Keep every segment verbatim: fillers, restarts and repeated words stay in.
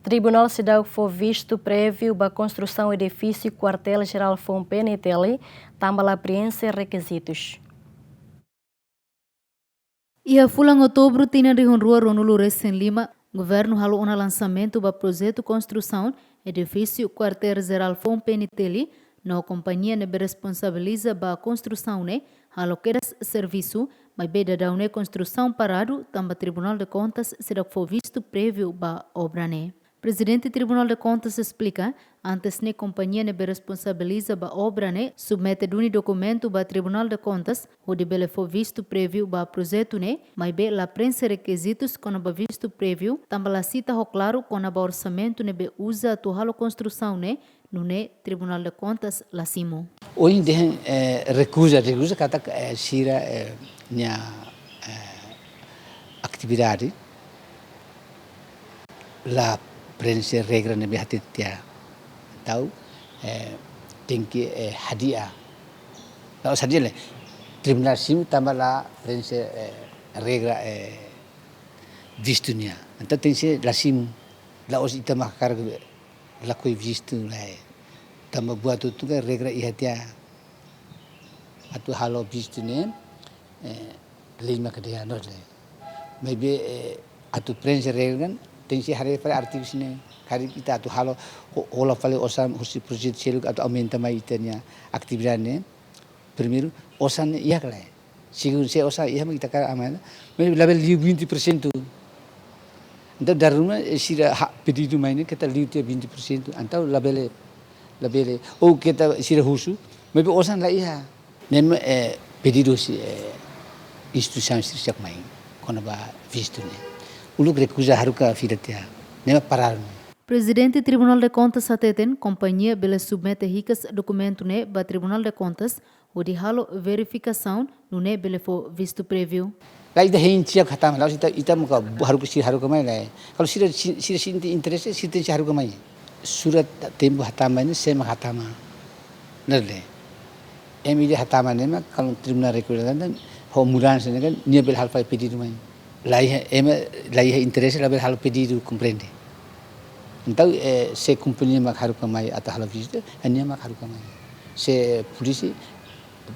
Tribunál seidauk fó vistu préviu ba konstrusaun edifísiu Kuartél Jerál Foun PNTL, tanba la prienxe rekizitus. Iha fulan Outubru tinan rihun rua ruanulu resin lima, governu halo ona lansamentu ba projetu konstrusaun edifísiu Kuartél Jerál Foun PNTL, no kompañia ne'ebé responsabiliza ba konstrusaun ne'e halo kedas servisu, maibé daudaun ne'e konstrusaun paradu, tanba Tribunál de Kontas seidauk fó vistu préviu ba obra ne'e. Prezidente Tribunál de Kontas esplika, antes ne'e kompañia ne'ebé responsabiliza ba obra ne'e submete duni dokumentu ba Tribunál de Kontas, hodi bele fó vistu préviu ba projetu ne'e, maibé la prienxe rekizitus kona-ba vistu préviu, tanba la sita ho klaru kona-ba orsamentu ne'ebé uza atu halo konstrusaun ne'e, nune'e Tribunál de Kontas la simu. Ohin dehan, eh, rekuza, rekuza katak, eh, sira, eh, nia, eh, atividade la prienxe regra ne'ebé hatete tiha. Entaun, eh, tenke, eh, hadi'a. La'ós hadi'a lae, tribunál simu tanba la prienxe, eh, regra, eh, vistu nian. Entaun tenke la simu. La'ós ita mak hakarak lakohi vistu lae. Tanba buat hotu-hotu kan regra iha tiha. Atu halo vistu ne'e, eh, lei mak dehan no lae. Maibé, eh, atu prienxe regra kan, tenke haree fali artigu sira-ne'e. Karik ita atu halo, ho-, hola fali osan husi projetu seluk atu aumenta mai ita-nia atividade ne'e. Primeiru, osan iha ka lae. Segundu, se osan iha mak ita hakarak aumenta. Maibé labele liu vinte por cento. Entaun dala ruma, eh, sira ha-, pedidu mai ne'e keta liu tiha vinte por cento. Entaun labele, labele. Ou keta sira husu, maibé osan la iha. Ne'e mak, eh, pedidu husi, eh, instituisaun sira seidauk mai kona-ba vistu ne'e. Uluk rekuza haruka fila tiha. Ne'e mak paradu ne'e. Prezidente Tribunál de Kontas hateten, kompañia bele submete hikas dokumentu ne'e ba Tribunál de Kontas, hodi halo verifikasaun, nune'e bele fó vistu préviu. Lae, ita hein tiha hatama, la'ós ita, ita maka bu-, haruka sira haruka mai lae. Kalau sira, si-, sira sente interese, sira tenke haruka mai. Surat tempu hatama ne'e, sé mak hatama. Ne'e lae. Ema ida hatama ne'e mak, kalau tribunál rekolla kan, ho mudansa ne'e kan, nia bele halo fali pedidu mai. La iha, ema, la iha interese, labele halo pedidu, komprende. Entaun, eh, se kompañia mak haruka mai atu halo vistu, eh, nia mak haruka mai. Se polísia,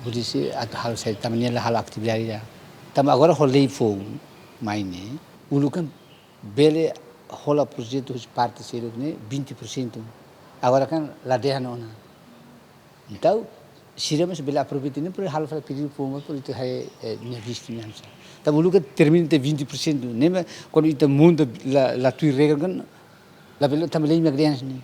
polísia atu halo saida tanba nia la halo atividade ida. Tanba agora ho lei foun mai ne'e, uluk kan bele hola projetu husi parte seluk ne'e vinte por cento. Agora kan la dehan ona. Entaun, sira mós bele aproveita ne'e para halo fali pedidu foun mai para ita haree, eh, nia vistu nian sa. Tanba uluk kan termina tiha vinte por cento. Ne'e mak kuandu ita monta la, la tuir regra kan, labele tanba lei mak dehan ne'e.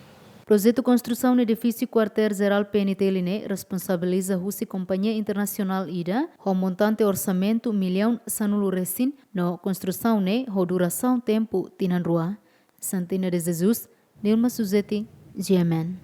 Projetu konstrusaun edifísiu Kuartél Jerál PNTL ne'e responsabiliza husi kompañia internasionál ida, ho montante orsamentu millaun sanulu resin, no konstrusaun ne'e ho durasaun tempu tinan rua. Santina de Jesus, Nilma Suzeti, G M N.